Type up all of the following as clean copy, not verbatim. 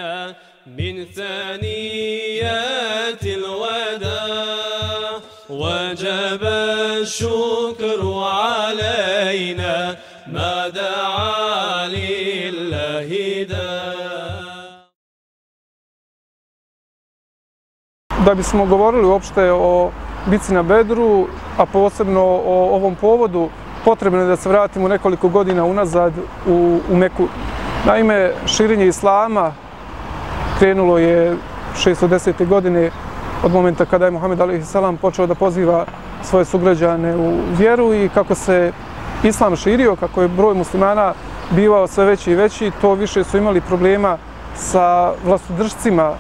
علينا من ثنيات الوداع وجب الشكر علينا ما دعا لله داع. Da bismo govorili uopšte o bici na Bedru, a posebno o ovom povodu, potrebno je da se vratimo nekoliko godina unazad u Meku. Naime, širenje islama krenulo je 610. godine od momenta kada je Muhammed a.s. počeo da poziva svoje sugrađane u vjeru i kako se islam širio, kako je broj muslimana bivao sve veći i veći, to više su imali problema sa vlastodržcima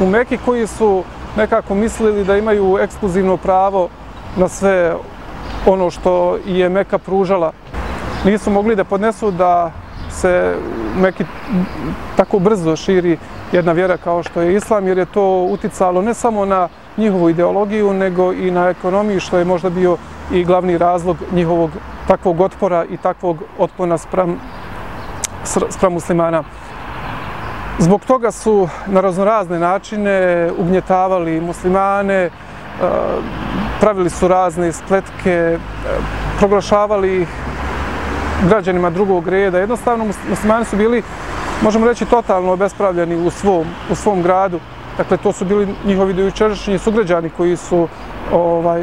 u Meki koji su nekako mislili da imaju ekskluzivno pravo na sve ono što je Meka pružala. Nisu mogli da podnesu da se u Meki tako brzo širi jedna vjera kao što je islam, jer je to uticalo ne samo na njihovu ideologiju, nego i na ekonomiju, što je možda bio i glavni razlog njihovog takvog otpora i takvog otpona spram muslimana. Zbog toga su na raznorazne načine ugnjetavali muslimane, pravili su razne spletke, proglašavali ih građanima drugog reda. Jednostavno muslimani su bili, možemo reći, totalno obespravljeni u svom gradu. Dakle, to su bili njihovi dojučerašnji sugrađani koji su,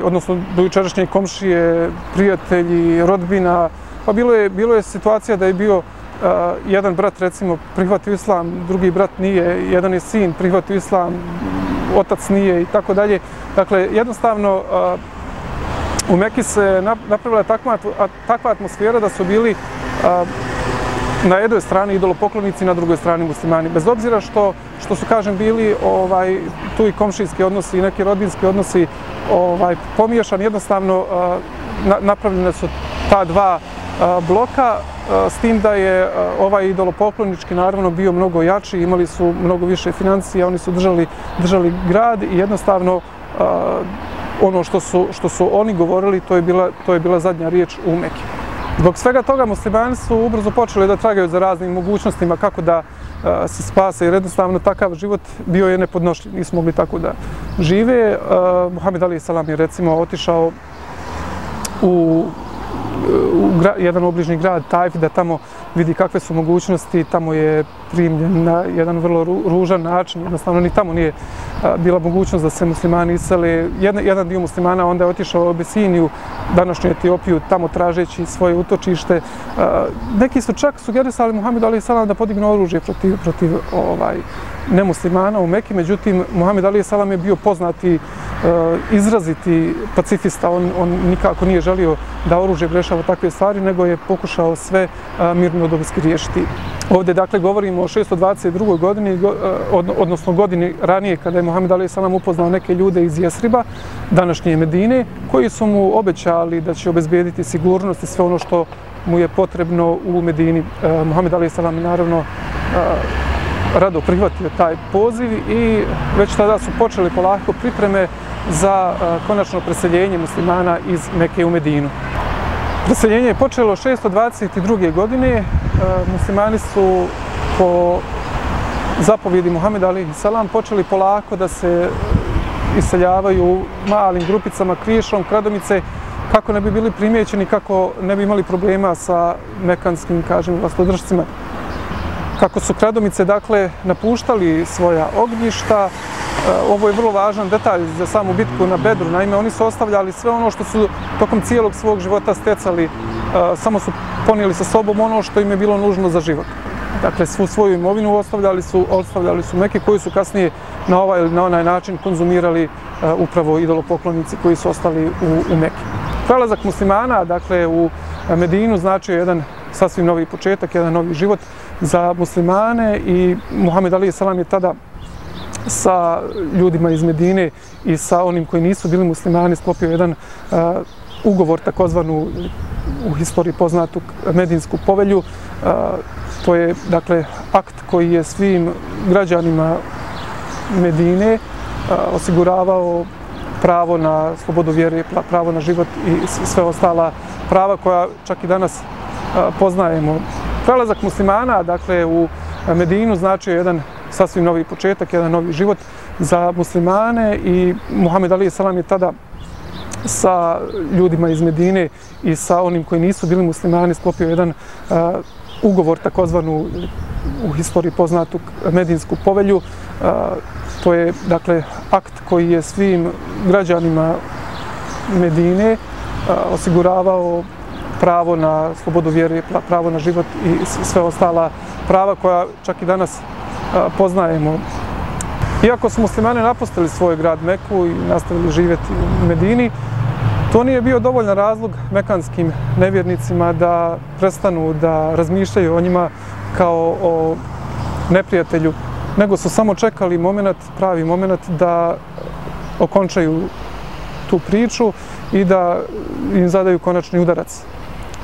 odnosno dojučerašnje komšije, prijatelji, rodbina. Pa bilo je situacija da je bio jedan brat, recimo, prihvatio islam, drugi brat nije, jedan je sin prihvatio islam, otac nije i tako dalje. Dakle, jednostavno u Meki se napravila takva atmosfera da su bili na jednoj strani idolopoklonici, na drugoj strani muslimani. Bez obzira što su, kažem, bili tu i komšijski odnosi i neki rodbinski odnosi pomiješani, jednostavno napravljene su ta dva bloka, s tim da je ovaj idolopoklonički naravno bio mnogo jači, imali su mnogo više financija, oni su držali grad i jednostavno ono što su oni govorili, to je bila zadnja riječ u Meki. Zbog svega toga muslimani su ubrzo počeli da tragaju za raznim mogućnostima kako da se spase, jer jednostavno takav život bio je nepodnošljiv, nisu mogli tako da žive. Muhammed a.s. je recimo otišao u jedan obližnji grad Tajf da tamo vidi kakve su mogućnosti. Tamo je primljen na jedan vrlo ružan način, jednostavno ni tamo nije bila mogućnost da se muslimani isele. Jedan dio muslimana onda je otišao u Abisiniju, današnju Etiopiju, tamo tražeći svoje utočište. Neki su čak sugerisali Muhammedu a.s. da podigne oružje protiv nemuslimana u Meki, međutim Muhammed a.s. je bio poznati izraziti pacifista, on nikako nije želio da oružje rješava takve stvari, nego je pokušao sve mirnodopski riješiti. Ovdje dakle govorimo o 622. godini, odnosno godini ranije kada je Muhammed a.s. upoznao neke ljude iz Jesriba, današnje Medine, koji su mu obećali da će obezbijediti sigurnost i sve ono što mu je potrebno u Medini. Muhammed a.s. naravno rado prihvatio taj poziv i već tada su počeli polako pripreme za konačno preseljenje muslimana iz Meke u Medinu. Preseljenje je počelo 622. godine. Muslimani su po zapovjedi Muhameda a.s. počeli polako da se iseljavaju malim grupicama krišom, kradomice, kako ne bi bili primijećeni, kako ne bi imali problema sa mekanskim, kažem, vlastodržcima. Kako su kradomice, dakle, napuštali svoja ognjišta, ovo je vrlo važan detalj za samu bitku na Bedru. Naime, oni su ostavljali sve ono što su tokom cijelog svog života stecali, samo su ponijeli sa sobom ono što im je bilo nužno za život. Dakle, svu svoju imovinu ostavljali su Meki, koji su kasnije na ovaj ili na onaj način konzumirali upravo idolopoklonici koji su ostali u Meki. Prelazak muslimana, dakle, u Medinu značio jedan sasvim novi početak, jedan novi život za muslimane i Muhammed a.s. je tada sa ljudima iz Medine i sa onim koji nisu bili muslimani sklopio jedan ugovor, takozvanu u historiji poznatu Medinsku povelju. To je, dakle, akt koji je svim građanima Medine osiguravao pravo na slobodu vjere, pravo na život i sve ostala prava koja čak i danas poznajemo. Prelazak muslimana, dakle, u Medinu značio jedan sasvim novi početak, jedan novi život za muslimane i Muhammed alejhi selam je tada sa ljudima iz Medine i sa onim koji nisu bili muslimani sklopio jedan ugovor, takozvanu u historiji poznatu Medinsku povelju. To je dakle akt koji je svim građanima Medine osiguravao pravo na slobodu vjere, pravo na život i sve ostala prava koja čak i danas poznajemo. Iako su muslimani napustili svoj grad Meku i nastavili živjeti u Medini, to nije bio dovoljan razlog mekanskim nevjernicima da prestanu da razmišljaju o njima kao o neprijatelju, nego su samo čekali moment, pravi moment da okončaju tu priču i da im zadaju konačni udarac.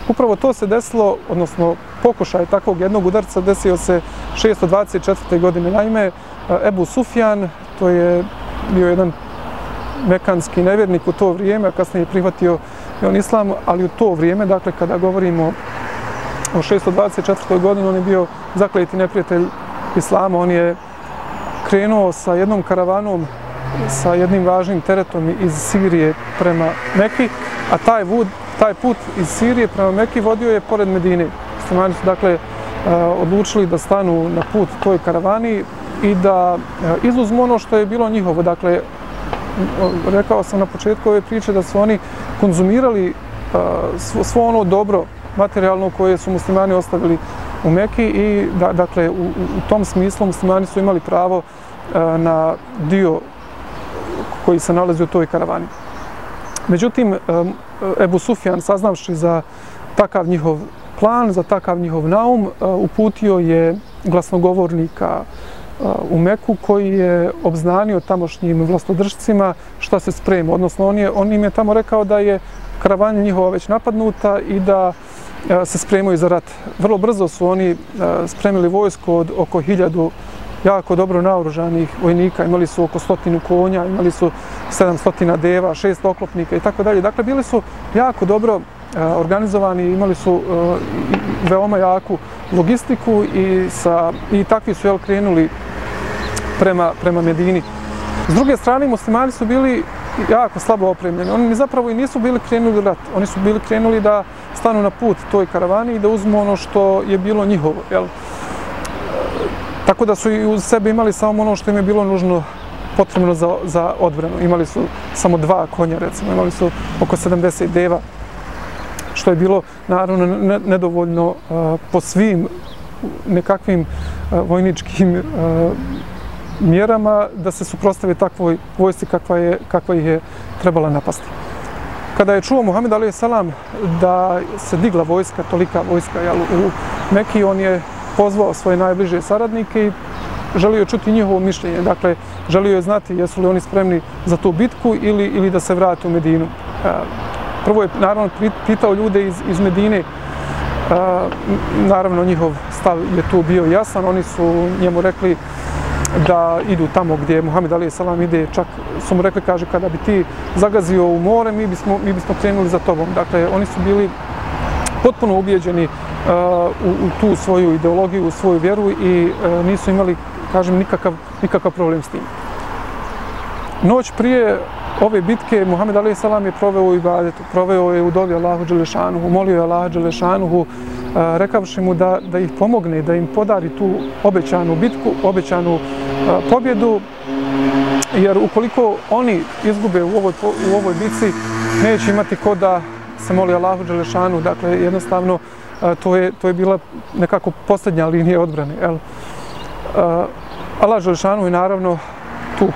Upravo to se desilo, odnosno pokušaj takvog jednog udarca desio se 624. godine. Naime, Ebu Sufjan, to je bio jedan mekanski nevjernik u to vrijeme, a kasnije je prihvatio i on islam, ali u to vrijeme, dakle kada govorimo o 624. godini, on je bio zakleti neprijatelj islama. On je krenuo sa jednom karavanom, sa jednim važnim teretom iz Sirije prema Meki, a taj put iz Sirije prema Meki vodio je pored Medine. Muslimani su dakle odlučili da stanu na put toj karavani i da izuzmu ono što je bilo njihovo. Dakle, rekao sam na početku ove priče da su oni konzumirali svo ono dobro materijalno koje su muslimani ostavili u Meki i dakle u tom smislu muslimani su imali pravo na dio koji se nalazi u toj karavani. Međutim, Ebu Sufjan, saznavši za takav njihov plan, za takav njihov naum, uputio je glasnogovornika u Meku koji je obznanio tamošnjim vlastodržcima šta se sprema. Odnosno, on im je tamo rekao da je karavana njihova već napadnuta i da se spremaju za rat. Vrlo brzo su oni spremili vojsku od oko 1000 jako dobro naoružanih vojnika, imali su oko 100 konja, imali su 700 deva, 6 oklopnika i tako dalje. Dakle, bili su jako dobro organizovani, imali su veoma jaku logistiku i takvi su krenuli prema Medini. S druge strane, muslimani su bili jako slabo opremljeni. Oni zapravo i nisu bili krenuli u rat. Oni su bili krenuli da stanu na put toj karavani i da uzmu ono što je bilo njihovo. Tako da su i uz sebe imali samo ono što im je bilo nužno potrebno za odbranu. Imali su samo 2 konja, recimo. Imali su oko 70 deva, što je bilo naravno nedovoljno po svim nekakvim vojničkim mjerama da se suprotstave takvoj vojsci kakva ih je trebala napasti. Kada je čuo Muhammed alejhi selam da se digla vojska, tolika vojska u Meki, on je pozvao svoje najbliže saradnike i želio čuti njihovo mišljenje. Dakle, želio je znati jesu li oni spremni za tu bitku ili da se vrate u Medinu. Prvo je naravno pitao ljude iz Medine. Naravno, njihov stav je tu bio jasan. Oni su njemu rekli da idu tamo gdje Muhammed alejhi selam ide. Čak su mu rekli, kaže, kada bi ti zagazio u more, mi bismo krenuli za tobom. Dakle, oni su bili potpuno ubijeđeni u tu svoju ideologiju, u svoju vjeru i nisu imali, kažem, nikakav problem s tim. Noć prije ove bitke Muhammed alejhi selam je proveo u ibadetu, proveo je u dovi Allahu dželešanuhu, molio je Allaha dželešanuhu, rekavši mu da ih pomogne, da im podari tu obećanu bitku, obećanu pobjedu, jer ukoliko oni izgube u ovoj bitci, neće imati ko da se moli Allahu dželešanuhu. Dakle, jednostavno, to je bila nekako posljednja linija odbrane. Allah dželešanuhu je naravno tu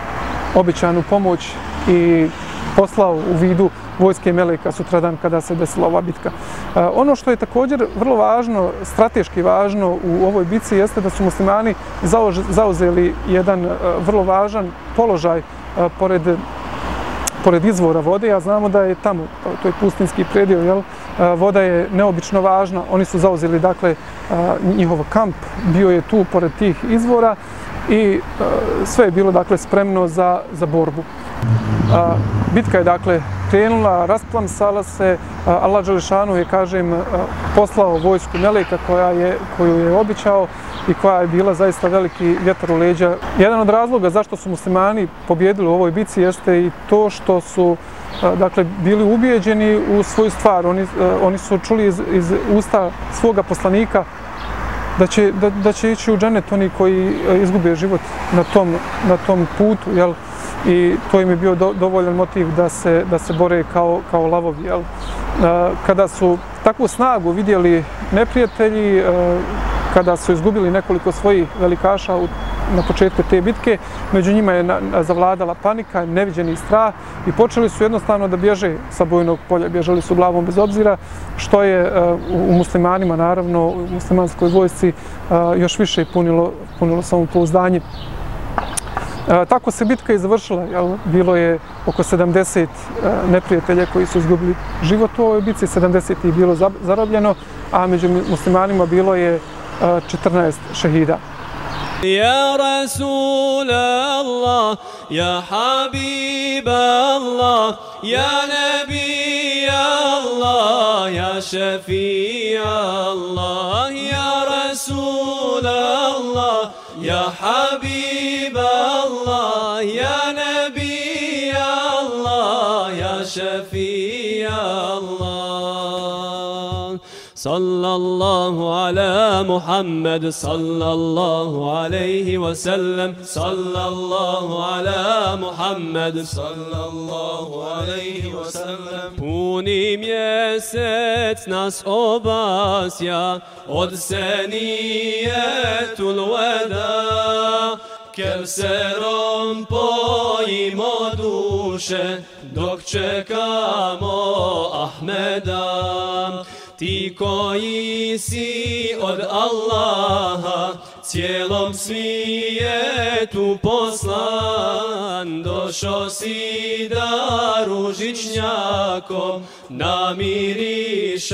obećanu pomoć i poslao u vidu vojske Meleka sutradan kada se desila ova bitka. Ono što je također vrlo važno, strateški važno u ovoj bitci jeste da su muslimani zauzeli jedan vrlo važan položaj pored izvora vode, a znamo da je tamo, to je pustinski predio, voda je neobično važna. Oni su zauzeli, dakle, njihov kamp bio je tu pored tih izvora i sve je bilo, dakle, spremno za borbu. Bitka je, dakle, krenula, rasplamsala se. Allah dželešanu je, kažem, poslao vojsku meleka koju je obećao i koja je bila zaista veliki vjetar u leđa. Jedan od razloga zašto su muslimani pobjedili u ovoj bitci jeste i to što su bili ubijeđeni u svoju stvar. Oni su čuli iz usta svoga poslanika da će ići u džennet oni koji izgube život na tom putu, jel? I to im je bio dovoljan motiv da se bore kao lavovi, jel? Kada su takvu snagu vidjeli neprijatelji, kada su izgubili nekoliko svojih velikaša na početku te bitke, među njima je zavladala panika, neviđeni strah i počeli su jednostavno da bježe sa bojnog polja. Bježali su glavom bez obzira, što je u muslimanima, naravno, u muslimanskoj vojsci još više punilo samopouzdanje. Tako se bitka i završila. Bilo je oko 70 neprijatelja koji su izgubili život u ovoj bitci, 70 je bilo zarobljeno, a među muslimanima bilo je 14 šehida. يا رسول الله يا حبيب الله يا نبي الله يا شفيع الله يا رسول الله يا حبيب الله يا نبي الله يا شفيع الله صلى الله على محمد صلى الله عليه وسلم صلى الله على محمد صلى الله عليه وسلم Puni mjesec nas obasja od senijetul veda, Kevserom pojimo duše dok čekamo Ahmeda. Ti koji si od Allaha cijelom svijetu poslan, došo si da ružičnjakom namirišeš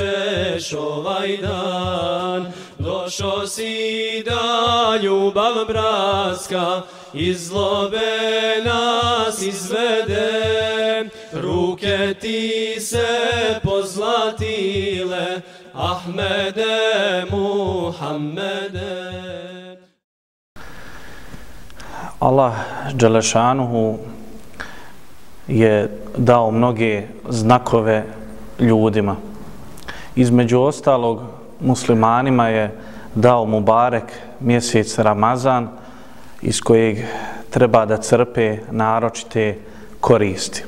ovaj dan. Došo si da ljubav bratska iz zlobe nas izvede, ruke ti se pozlatile, Ahmede Muhammede. Allah dželešanuhu je dao mnoge znakove ljudima. Između ostalog, muslimanima je dao Mubarek mjesec Ramazan, iz kojeg treba da crpe naročite koristi.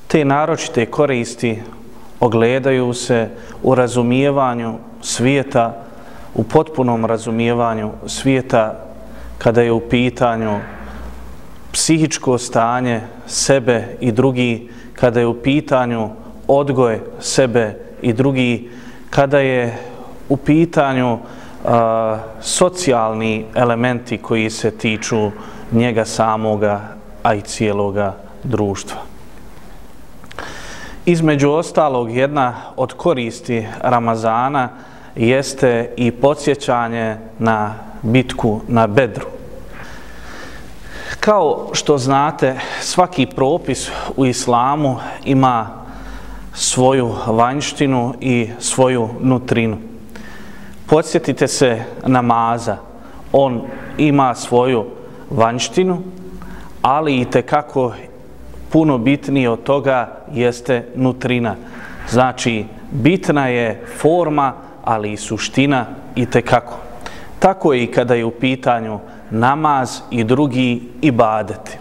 Te naročite koristi ogledaju se u razumijevanju svijeta, u potpunom razumijevanju svijeta kada je u pitanju psihičko stanje sebe i drugi, kada je u pitanju odgoj sebe i drugi, kada je u pitanju socijalni elementi koji se tiču njega samoga, a i cijeloga društva. Između ostalog, jedna od koristi Ramazana jeste i podsjećanje na bitku na Bedru. Kao što znate, svaki propis u islamu ima svoju vanjštinu i svoju nutrinu. Podsjetite se namaza, on ima svoju vanjštinu, ali itekako puno bitnije od toga jeste nutrina. Znači, bitna je forma, ali i suština itekako. Tako je i kada je u pitanju namaz i drugi ibadeti.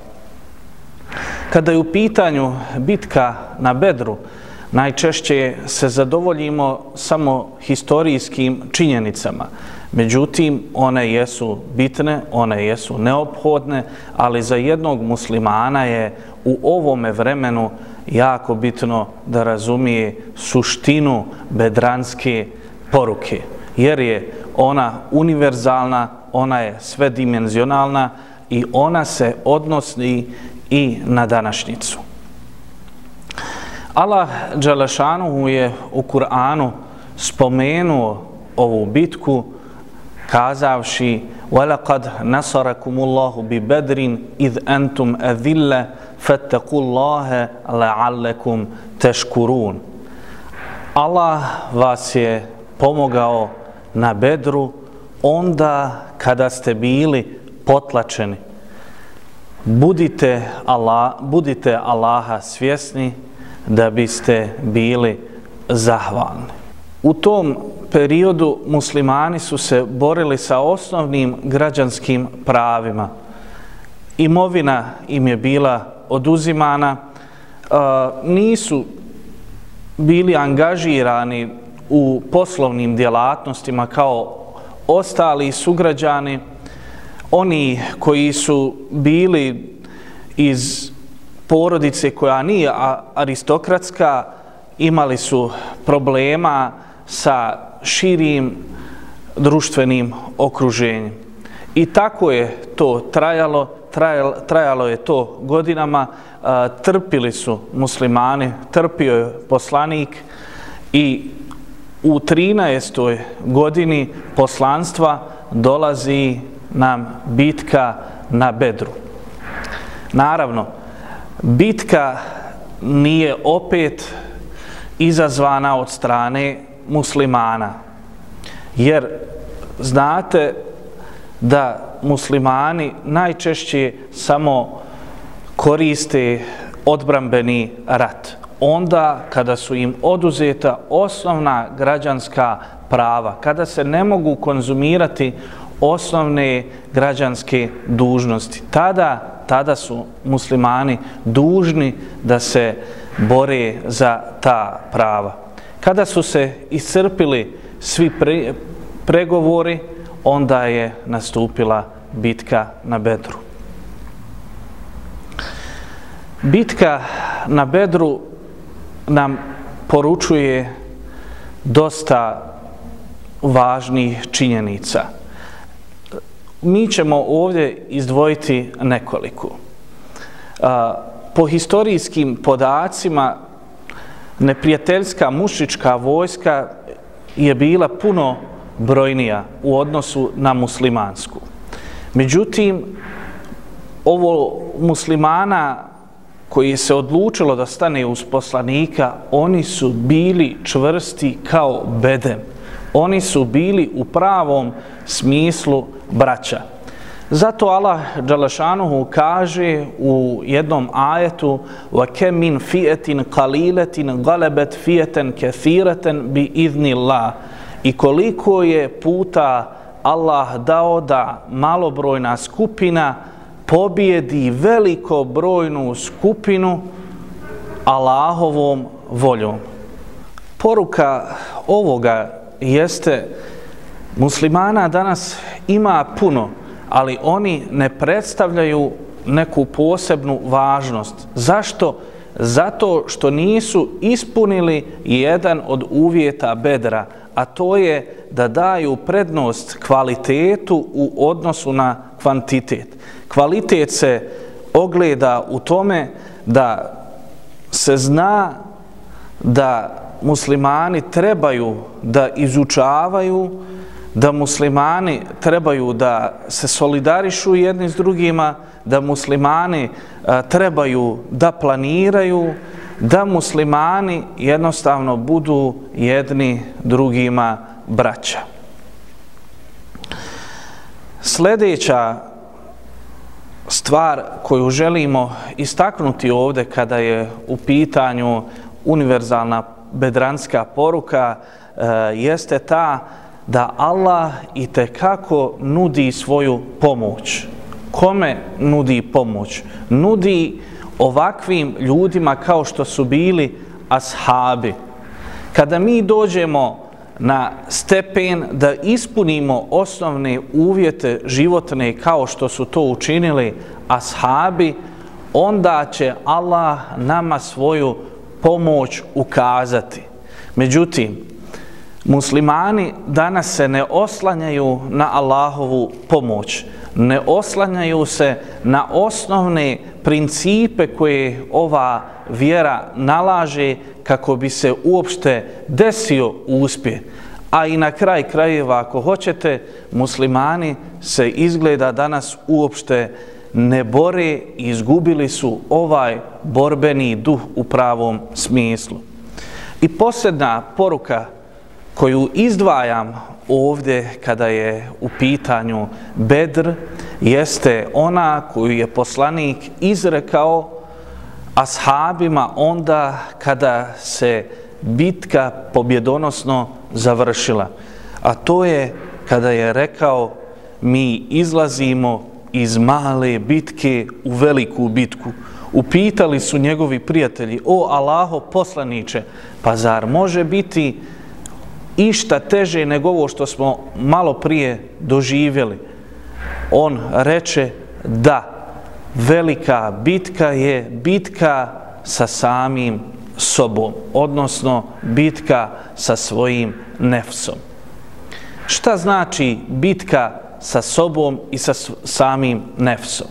Kada je u pitanju bitka na Bedru, najčešće se zadovoljimo samo historijskim činjenicama. Međutim, one jesu bitne, one jesu neophodne, ali za jednog muslimana je u ovome vremenu jako bitno da razumije suštinu bedranske poruke, jer je ona univerzalna, ona je svedimenzionalna i ona se odnosi i na današnjicu. Allah dželešanuhu je u Kur'anu spomenuo ovu bitku kazavši وَلَقَدْ نَصَرَكُمُ اللَّهُ بِبَدْرٍ إِذْ أَنْتُمْ أَذِلَّ فَاتَّقُوا اللَّهَ لَعَلَّكُمْ تَشْكُرُونَ. Allah vas je pomogao na Bedru onda kada ste bili potlačeni. Budite Allaha svjesni da biste bili zahvalni. U tom periodu muslimani su se borili sa osnovnim građanskim pravima. Imovina im je bila oduzimana, nisu bili angažirani u poslovnim djelatnostima kao ostali sugrađani. Oni koji su bili iz porodice koja nije aristokratska imali su problema sa širim društvenim okruženjem. I tako je to trajalo je to godinama, trpili su muslimani, trpio je poslanik i u 13. godini poslanstva dolazi nam bitka na Bedru. Naravno, bitka nije opet izazvana od strane muslimana, jer znate da muslimani najčešće samo koriste odbrambeni rat. Onda kada su im oduzeta osnovna građanska prava, kada se ne mogu konzumirati osnovne građanske dužnosti, tada su muslimani dužni da se bore za ta prava. Kada su se iscrpili svi pregovori, onda je nastupila bitka na Bedru. Bitka na Bedru nam poručuje dosta važnih činjenica. Mi ćemo ovdje izdvojiti nekoliko. Po historijskim podacima, neprijateljska mušička vojska je bila puno brojnija u odnosu na muslimansku. Međutim, ovo muslimana koji se odlučilo da stane uz poslanika, oni su bili čvrsti kao bedem. Oni su bili u pravom smislu braća. Zato Allah dželešanuhu kaže u jednom ajetu وَكَمْ مِنْ فِيَةٍ قَلِيلَةٍ غَلَبَتْ فِيَةً كَثِيرَةً بِإِذْنِ اللَّهِ. I koliko je puta Allah dao da malobrojna skupina pobjedi velikobrojnu skupinu Allahovom voljom. Poruka ovoga jeste, muslimana danas ima puno, ali oni ne predstavljaju neku posebnu važnost. Zašto? Zato što nisu ispunili jedan od uvjeta Bedra, a to je da daju prednost kvalitetu u odnosu na kvantitet. Kvalitet se ogleda u tome da se zna da muslimani trebaju da izučavaju, da muslimani trebaju da se solidarišu jedni s drugima, da muslimani trebaju da planiraju, da muslimani jednostavno budu jedni drugima braća. Sljedeća stvar koju želimo istaknuti ovdje kada je u pitanju univerzalna bedranska poruka jeste ta da Allah itekako nudi svoju pomoć. Kome nudi pomoć? Nudi ovakvim ljudima kao što su bili ashabi. Kada mi dođemo na stepen da ispunimo osnovne uvjete životne kao što su to učinili ashabi, onda će Allah nama svoju pomoć ukazati. Međutim, muslimani danas se ne oslanjaju na Allahovu pomoć, ne oslanjaju se na osnovne principe koje ova vjera nalaže kako bi se uopšte desio uspjeh, A i na kraj krajeva, ako hoćete, muslimani se izgleda danas uopšte ne bore i izgubili su ovaj borbeni duh u pravom smislu. I posljedna poruka koju izdvajam ovdje kada je u pitanju Bedr jeste ona koju je poslanik izrekao ashabima onda kada se bitka pobjedonosno završila. A to je kada je rekao: mi izlazimo iz male bitke u veliku bitku. Upitali su njegovi prijatelji: o Allaho poslaniče, pa zar može biti išta teže nego ovo što smo malo prije doživjeli? On reče: da, velika bitka je bitka sa samim sobom, odnosno bitka sa svojim nefsom. Šta znači bitka sa sobom i sa samim nefsom?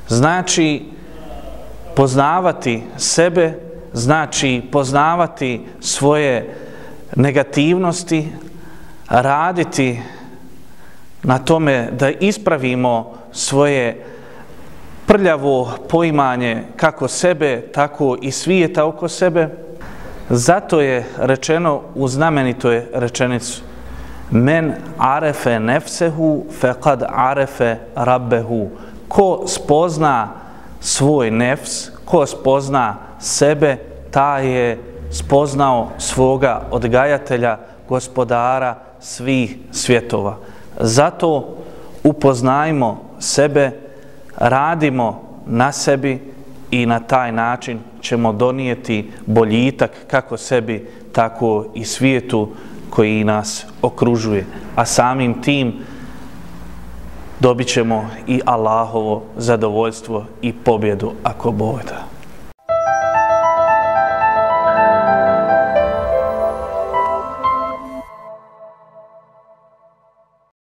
Znači poznavati sebe, znači poznavati svoje negativnosti, raditi na tome da ispravimo svoje prljavo poimanje kako sebe, tako i svijeta oko sebe. Zato je rečeno u znamenitoj rečenici: men arefe nefsehu fekad arefe rabbehu. Ko spozna svoj nefs, ko spozna sebe, taj je spoznao svoga odgajatelja, gospodara svih svjetova. Zato upoznajmo sebe, radimo na sebi i na taj način ćemo donijeti boljitak kako sebi, tako i svijetu koji nas okružuje. A samim tim dobit ćemo i Allahovo zadovoljstvo i pobjedu ako Bog da.